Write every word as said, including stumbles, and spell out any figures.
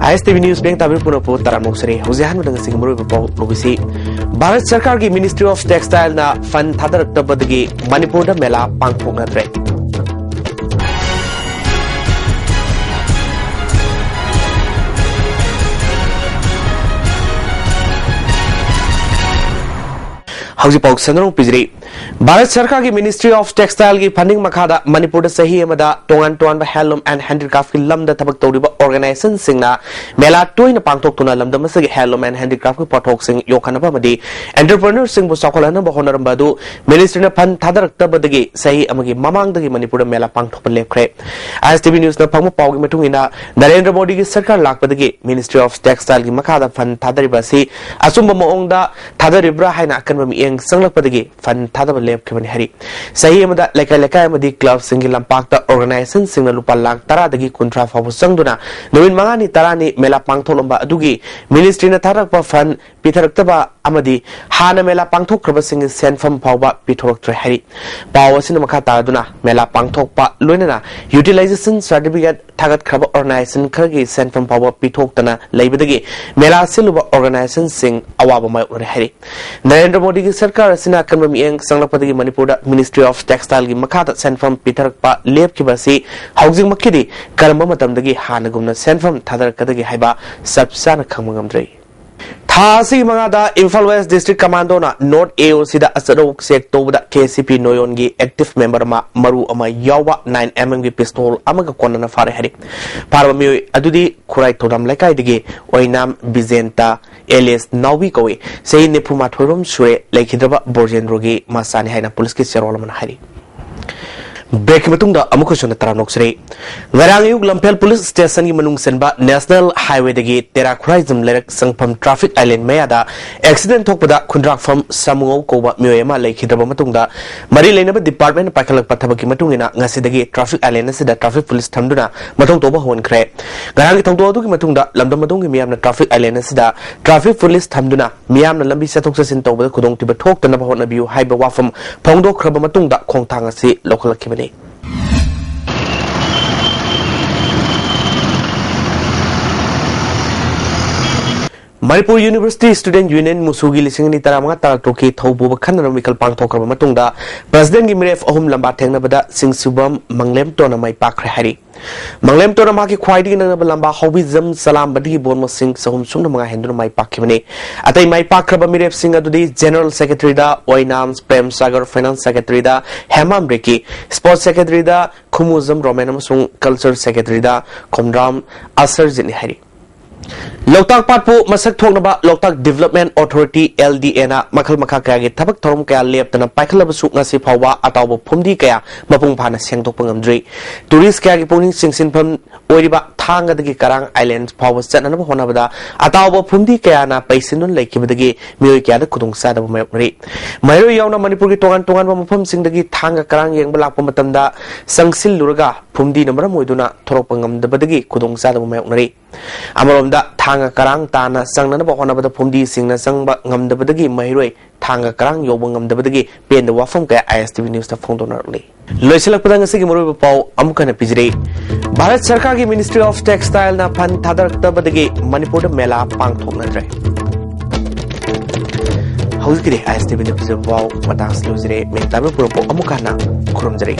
ꯑꯥꯏ ꯑꯦꯁ T V news bank ꯇꯥꯕꯤꯔꯤꯕ ꯄꯨꯝꯅꯃꯛꯄꯨ ꯇꯔꯥꯝꯅ ꯑꯣꯛꯆꯔꯤ꯫ ꯍꯧꯖꯤꯛ ꯑꯍꯥꯟꯕꯗ ꯉꯁꯤꯒꯤ ꯃꯔꯨꯑꯣꯏꯕ ꯄꯥꯎ ꯂꯧꯕꯤꯁꯤ꯫ ꯚꯥꯔꯠ ꯁꯔꯀꯥꯔꯒꯤ Ministry of Textile ꯅ fund ꯊꯥꯗꯔꯛꯇꯕꯗꯒꯤ ꯃꯅꯤꯄꯨꯔꯗ ꯃꯦꯂꯥ ꯄꯥꯡꯊꯣꯛꯅꯗ꯭ꯔꯦ꯫ ꯍꯧꯖꯤꯛ ꯄꯥꯎ ꯁꯟꯗꯣꯛꯅ ꯄꯤꯖꯔꯤ꯫ ꯚꯥꯔꯠ ꯁꯔꯀꯥꯔꯒꯤ Ministry of Textile ꯒꯤ funding ꯃꯈꯥꯗ ꯃꯅꯤꯄꯨꯔꯗ ꯆꯍꯤ ꯑꯃꯗ ꯇꯣꯉꯥꯟ ꯇꯣꯉꯥꯟꯕ handloom and handicraft ꯀꯤ ꯂꯝꯗ ꯊꯕꯛ ꯇꯧꯔꯤꯕ organization ꯁꯤꯡꯅ ꯃꯦꯂꯥ ꯇꯣꯏꯅ ꯄꯥꯡꯊꯣꯛꯇꯨꯅ ꯂꯝꯗꯝ ꯑꯁꯤꯒꯤ handloom and handicraft ꯀꯤ ꯄꯣꯠꯊꯣꯛꯁꯤꯡ ꯌꯣꯛꯈꯠꯅꯕ ꯑꯃꯗꯤ entrepreneur ꯁꯤꯡꯕꯨ ꯆꯥꯎꯈꯠꯍꯟꯅꯕ ꯍꯣꯠꯅꯔꯝꯕ ꯑꯗꯨ ministry ꯅ fund ꯊꯥꯗꯔꯛꯇꯕꯗꯒꯤ ꯆꯍꯤ ꯑꯃꯒꯤ ꯃꯃꯥꯡꯗꯒꯤ ꯃꯅꯤꯄꯨꯔꯗ ꯃꯦꯂꯥ ꯄꯥꯡꯊꯣꯛꯄ ꯂꯦꯞꯈ꯭ꯔꯦ꯫ ꯑꯥꯏ ꯑꯦꯁ ꯇꯤ ꯚꯤ ꯅ꯭ꯌꯨꯁꯅ ꯐꯪꯕ ꯄꯥꯎꯒꯤ ꯃꯇꯨꯡ ꯏꯟꯅ, ꯅꯔꯦꯟꯗ꯭ꯔ ꯃꯣꯗꯤꯒꯤ ꯁꯔꯀꯥꯔ ꯂꯥꯛꯄꯗꯒꯤ Ministry of Textile ꯒꯤ ꯃꯈꯥꯗ fund ꯊꯥꯗꯔꯤꯕ ꯑꯁꯤ ꯑꯆꯨꯝꯕ ꯃꯑꯣꯡꯗ ꯊꯥꯗꯔꯤꯕ꯭ꯔꯥ ꯍꯥꯏꯅ ꯑꯀꯟꯕ ꯃꯤꯠꯌꯦꯡ ꯆꯪꯂꯛꯄꯗꯒꯤ fund ꯊꯥꯗꯕ ꯂꯦꯞꯈꯤꯕꯅꯤ ꯍꯥꯏꯔꯤ꯫ ꯆꯍꯤ ꯑꯃꯗ ꯂꯩꯀꯥꯏ ꯂꯩꯀꯥꯏ ꯑꯃꯗꯤ club ꯁꯤꯡꯒꯤ ꯂꯝꯄꯥꯛꯇ organization ꯁꯤꯡꯅ ꯂꯨꯄꯥ ꯂꯥꯈ ꯇꯔꯥꯗꯒꯤ ꯀꯨꯟꯊ꯭ꯔꯥ ꯐꯥꯎꯕ ꯆꯪꯗꯨꯅ ꯅꯨꯃꯤꯠ ꯃꯉꯥꯅꯤ ꯇꯔꯥꯅꯤ ꯃꯦꯂꯥ ꯄꯥꯡꯊꯣꯛꯂꯝꯕ ꯑꯗꯨꯒꯤ ministry ꯅ ꯊꯥꯔꯛꯄ fund ꯄꯤꯊꯔꯛꯇꯕ ꯑꯃꯗꯤ ꯍꯥꯟꯅ ꯃꯦꯂꯥ ꯄꯥꯡꯊꯣꯛꯈ꯭ꯔꯕꯁꯤꯡꯒꯤ ꯁꯦꯟꯐꯝ ꯐꯥꯎꯕ ꯄꯤꯊꯣꯔꯛꯇ꯭ꯔꯦ ꯍꯥꯏꯔꯤ꯫ ꯄꯥꯎ ꯑꯁꯤꯅ ꯃꯈꯥ ꯇꯥꯗꯨꯅ, ꯃꯦꯂꯥ ꯄꯥꯡꯊꯣꯛꯄ ꯂꯣꯏꯅꯅ utilization certificate ꯊꯥꯒꯠꯈ꯭ꯔꯕ organization ꯈꯔꯒꯤ ꯁꯦꯟꯐꯝ ꯐꯥꯎꯕ ꯄꯤꯊꯣꯛꯇꯅ ꯂꯩꯕꯗꯒꯤ ꯃꯦꯂꯥ ꯁꯤꯜꯂꯨꯕ organization ꯁꯤꯡ ꯑꯋꯥꯕ ꯃꯥꯌꯣꯛꯅꯔꯦ ꯍꯥꯏꯔꯤ꯫ ꯅꯔꯦꯟꯗ꯭ꯔ ꯃꯣꯗꯤꯒꯤ ꯁꯔꯀꯥꯔ ꯑꯁꯤꯅ ꯑꯀꯟꯕ ꯃꯤꯠꯌꯦꯡ ꯆꯪꯂꯛꯄꯗꯒꯤ ꯃꯅꯤꯄꯨꯔꯗ Ministry of Textile ꯒꯤ ꯃꯈꯥꯗ ꯁꯦꯟꯐꯝ ꯄꯤꯊꯔꯛꯄ ꯂꯦꯞꯈꯤꯕ ꯑꯁꯤ ꯍꯧꯖꯤꯛꯃꯛꯀꯤꯗꯤ ꯀꯔꯝꯕ ꯃꯇꯝꯗꯒꯤ ꯍꯥꯟꯅꯒꯨꯝꯅ ꯁꯦꯟꯐꯝ ꯊꯥꯗꯔꯛꯀꯗꯒꯦ ꯍꯥꯏꯕ ꯆꯞ ꯆꯥꯅ ꯈꯪꯕ ꯉꯝꯗ꯭ꯔꯤ꯫ ꯊꯥ ꯑꯁꯤꯒꯤ ꯃꯉꯥꯗ ꯏꯝꯐꯥꯜ West District Commando ꯅ North A O C ꯗ ꯑꯆꯧ check ꯇꯧꯕꯗ K C P ꯅꯣꯌꯣꯟꯒꯤ active member ꯑꯃ, ꯃꯔꯨ ꯑꯃ ꯌꯥꯎꯕ nine M M ꯒꯤ pistol ꯑꯃꯒ ꯀꯣꯟꯅꯅ ꯐꯥꯔꯦ ꯍꯥꯏꯔꯤ꯫ ꯐꯥꯔꯕ ꯃꯤꯑꯣꯏ ꯑꯗꯨꯗꯤ ꯈꯨꯔꯥꯏ ꯊꯧꯗꯥꯝ ꯂꯩꯀꯥꯏꯗꯒꯤ ꯑꯣꯏꯅꯥꯝ ꯕꯤꯖꯦꯟꯇ alias ꯅꯥꯎꯕꯤ ꯀꯧꯏ꯫ ꯆꯍꯤ ꯅꯤꯐꯨ ꯃꯥꯊꯣꯏ ꯔꯣꯝ ꯁꯨꯔꯦ, ꯂꯩꯈꯤꯗ꯭ꯔꯕ ꯕꯣꯔꯖꯦꯟꯗ꯭ꯔꯣꯒꯤ ꯃꯆꯥꯅꯤ ꯍꯥꯏꯅ ꯄꯨꯂꯤꯁꯀꯤ ꯆꯦꯔꯣꯜ ꯑꯃꯅ ꯍꯥꯏꯔꯤ꯫ Break ꯀꯤ ꯃꯇꯨꯡꯗ ꯑꯃꯨꯛ ꯍꯟꯅ ꯇꯔꯥꯝꯅ ꯑꯣꯛꯆꯔꯤ꯫ ꯉꯔꯥꯡ ꯑꯌꯨꯛ ꯂꯝꯐꯦꯜ ꯄꯨꯂꯤꯁ ꯁ꯭ꯇꯦꯁꯟꯒꯤ ꯃꯅꯨꯡ ꯆꯟꯕ National Highway ꯗꯒꯤ ꯇꯦꯔꯥ ꯈꯨꯔꯥꯏꯖꯝ ꯂꯩꯔꯛ ꯆꯪꯐꯝ traffic island ꯃꯌꯥꯗ accident ꯊꯣꯛꯄꯗ ꯈꯨꯟꯗ꯭ꯔꯥꯛꯐꯝ ꯁꯥꯃꯨꯉꯧ ꯀꯧꯕ ꯃꯤꯑꯣꯏ ꯑꯃ ꯂꯩꯈꯤꯗ꯭ꯔꯕ ꯃꯇꯨꯡꯗ, ꯃꯔꯤ ꯂꯩꯅꯕ department ꯅ ꯄꯥꯏꯈꯠꯂꯛꯄ ꯊꯕꯛꯀꯤ ꯃꯇꯨꯡ ꯏꯟꯅ ꯉꯁꯤꯗꯒꯤ traffic island ꯑꯁꯤꯗ traffic police ꯊꯝꯗꯨꯅ ꯃꯊꯧ ꯇꯧꯕ ꯍꯧꯍꯟꯈ꯭ꯔꯦ꯫ ꯉꯔꯥꯡꯒꯤ ꯊꯧꯗꯣꯛ ꯑꯗꯨꯒꯤ ꯃꯇꯨꯡꯗ ꯂꯝꯗꯝ ꯑꯗꯣꯝꯒꯤ ꯃꯤꯌꯥꯝꯅ traffic island ꯑꯁꯤꯗ traffic police ꯊꯝꯗꯨꯅ ꯃꯤꯌꯥꯝꯅ ꯂꯝꯕꯤ ꯆꯠꯊꯣꯛ ꯆꯠꯁꯤꯟ ꯇꯧꯕꯗ ꯈꯨꯗꯣꯡꯊꯤꯕ ꯊꯣꯛꯇꯅꯕ ꯍꯣꯠꯅꯕꯤꯌꯨ ꯍꯥꯏꯕ ꯋꯥꯐꯝ ꯐꯣꯡꯗꯣꯛꯈ꯭ꯔꯕ ꯃꯇꯨꯡꯗ ꯈꯣꯡꯊꯥꯡ ꯑꯁꯤ ꯂꯧꯈꯠꯂꯛꯈꯤꯕꯅꯤ꯫ ꯃꯅꯤꯄꯨꯔ ꯌꯨꯅꯤꯚꯔꯁꯤꯇꯤ ꯁ꯭ꯇꯨꯗꯦꯟꯠ ꯌꯨꯅꯤꯌꯟ ꯃꯨꯁꯨꯒꯤ ꯂꯤꯁꯤꯡ ꯑꯅꯤ ꯇꯔꯥꯃꯉꯥ ꯇꯔꯥꯇꯔꯨꯛꯀꯤ ꯊꯧꯕꯨꯕ ꯈꯟꯅꯅꯕ ꯃꯤꯈꯜ ꯄꯥꯡꯊꯣꯛꯈ꯭ꯔꯕ ꯃꯇꯨꯡꯗ ꯄ꯭ꯔꯁꯤꯗꯦꯟꯠꯀꯤ ꯃꯤꯔꯦꯞ ꯑꯍꯨꯝ ꯂꯝꯕꯥ ꯊꯦꯡꯅꯕꯗ ꯁꯤꯡꯁꯨꯕꯝ ꯃꯪꯂꯦꯝꯇꯣꯟꯅ ꯃꯥꯏ ꯄꯥꯛꯈ꯭ꯔꯦ ꯍꯥꯏꯔꯤ꯫ ꯃꯪꯂꯦꯝꯇꯣꯟꯅ ꯃꯍꯥꯛꯀꯤ ꯈ꯭ꯋꯥꯏꯗꯒꯤ ꯅꯛꯅꯕ ꯂꯝꯕꯥ ꯍꯧꯕꯤꯖꯝ ꯁꯂꯥꯝꯕꯗꯒꯤ ꯚꯣꯠ ꯃꯁꯤꯡ ꯆꯍꯨꯝ ꯁꯨꯞꯅ ꯃꯉꯥ ꯍꯦꯟꯗꯨꯅ ꯃꯥꯏ ꯄꯥꯛꯈꯤꯕꯅꯤ꯫ ꯑꯇꯩ ꯃꯥꯏ ꯄꯥꯛꯈ꯭ꯔꯕ ꯃꯤꯔꯦꯞꯁꯤꯡ ꯑꯗꯨꯗꯤ ꯖꯦꯅꯔꯦꯜ ꯁꯦꯀ꯭ꯔꯦꯇꯔꯤꯗ ꯑꯣꯏꯅꯥꯝ ꯄ꯭ꯔꯦꯝ ꯁꯥꯒꯔ, ꯐꯥꯏꯅꯥꯟꯁ ꯁꯦꯀ꯭ꯔꯦꯇꯔꯤꯗ ꯍꯦꯃꯥꯝ ꯔꯦꯛꯀꯤ, ꯁ꯭ꯄꯣꯔꯠꯁ ꯁꯦꯀ꯭ꯔꯦꯇꯔꯤꯗ ꯈꯨꯃꯨꯖꯝ ꯔꯣꯃꯦꯟ ꯑꯃꯁꯨꯡ ꯀꯜꯆꯔ ꯁꯦꯀ꯭ꯔꯦꯇꯔꯤꯗ ꯈꯣꯝꯗ꯭ꯔꯥꯝ ꯑꯁꯔꯖꯤꯠꯅꯤ ꯍꯥꯏꯔꯤ꯫ ꯂꯣꯛꯇꯥꯛ ꯄꯥꯠꯄꯨ ꯃꯁꯛ ꯊꯣꯛꯅꯕ ꯂꯣꯛꯇꯥꯛ ꯗꯤꯕꯂꯞꯃꯦꯟ ꯑꯣꯊꯣꯔꯤꯇꯤ, LDA, ꯅ ꯃꯈꯜ ꯃꯈꯥ ꯀꯌꯥꯒꯤ ꯊꯕꯛ ꯊꯧꯔꯝ ꯀꯌꯥ ꯂꯦꯞꯇꯅ ꯄꯥꯏꯈꯠꯂꯕꯁꯨ ꯉꯁꯤ ꯐꯥꯎꯕ ꯑꯇꯥꯎꯕ ꯐꯨꯝꯗꯤ ꯀꯌꯥ ꯃꯄꯨꯡ ꯐꯥꯅ ꯁꯦꯡꯗꯣꯛꯄ ꯉꯝꯗ꯭ꯔꯤ꯫ ꯇꯨꯔꯤꯁ ꯀꯌꯥꯒꯤ ꯄꯨꯛꯅꯤꯡ ꯆꯤꯡꯁꯤꯟꯐꯝ ꯑꯣꯏꯔꯤꯕ ꯊꯥꯡꯒꯗꯒꯤ ꯀꯔꯥꯡ ꯑꯥꯏꯂꯦꯟꯗ ꯐꯥꯎꯕ ꯆꯠꯅꯅꯕ ꯍꯣꯠꯅꯕꯗ ꯑꯇꯥꯎꯕ ꯐꯨꯝꯗꯤ ꯀꯌꯥꯅ ꯄꯩꯁꯤꯟꯗꯨꯅ ꯂꯩꯈꯤꯕꯗꯒꯤ ꯃꯤꯑꯣꯏ ꯀꯌꯥꯗ ꯈꯨꯗꯣꯡꯆꯥꯗꯕ ꯃꯥꯌꯣꯛꯅꯔꯤ꯫ ꯃꯍꯩꯔꯣꯏ ꯌꯥꯎꯅ ꯃꯅꯤꯄꯨꯔꯒꯤ ꯇꯣꯉꯥꯟ ꯇꯣꯉꯥꯟꯕ ꯃꯐꯝꯁꯤꯡꯗꯒꯤ ꯊꯥꯡꯒ ꯀꯔꯥꯡ ꯌꯦꯡꯕ ꯂꯥꯛꯄ ꯃꯇꯝꯗ ꯆꯪꯁꯤꯜꯂꯨꯔꯒ ꯐꯨꯝꯗꯤꯅ ꯃꯔꯝ ꯑꯣꯏꯗꯨꯅ ꯊꯣꯔꯛꯄ ꯉꯝꯗꯕꯗꯒꯤ ꯈꯨꯗꯣꯡꯆꯥꯗꯕ ꯃꯥꯌꯣꯛꯅꯔꯤ꯫ ꯑꯃꯔꯣꯝꯗ ꯊꯥꯡꯒ ꯀꯔꯥꯡ ꯇꯥꯅ ꯆꯪꯅꯅꯕ ꯍꯣꯠꯅꯕꯗ ꯐꯨꯝꯗꯤꯁꯤꯡꯅ ꯆꯪꯕ ꯉꯝꯗꯕꯗꯒꯤ ꯃꯍꯩꯔꯣꯏ ꯊꯥꯡꯒ ꯀꯔꯥꯡ ꯌꯧꯕ ꯉꯝꯗꯕꯗꯒꯤ ꯄꯦꯟꯗꯕ ꯋꯥꯐꯝ ꯀꯌꯥ ISTV Newsꯇ ꯐꯣꯡꯗꯣꯛꯅꯔꯛꯂꯤ꯫ ꯂꯣꯏꯁꯤꯜꯂꯛꯄꯗ ꯉꯁꯤꯒꯤ ꯃꯔꯨꯑꯣꯏꯕ ꯄꯥꯎ ꯑꯃꯨꯛ ꯍꯟꯅ ꯄꯤꯖꯔꯤ꯫ ꯚꯥꯔꯠ ꯁꯔꯀꯥꯔꯒꯤ Ministry of Textileꯅ ꯐꯟ ꯊꯥꯗꯔꯛꯇꯕꯗꯒꯤ ꯃꯅꯤꯄꯨꯔꯗ ꯃꯦꯂꯥ ꯄꯥꯡꯊꯣꯛꯅꯗ꯭ꯔꯦ꯫ ꯍꯧꯖꯤꯛꯀꯤꯗꯤ ISTVꯅ ꯄꯤꯖꯕ ꯄꯥꯎ ꯃꯇꯥꯡꯁꯤ ꯂꯣꯏꯖꯔꯦ꯫ ꯃꯦꯟ ꯇꯥꯕ ꯄꯨꯔꯛꯄ ꯑꯃꯨꯛ ꯍꯟꯅ ꯈꯨꯔꯨꯝꯖꯔꯤ꯫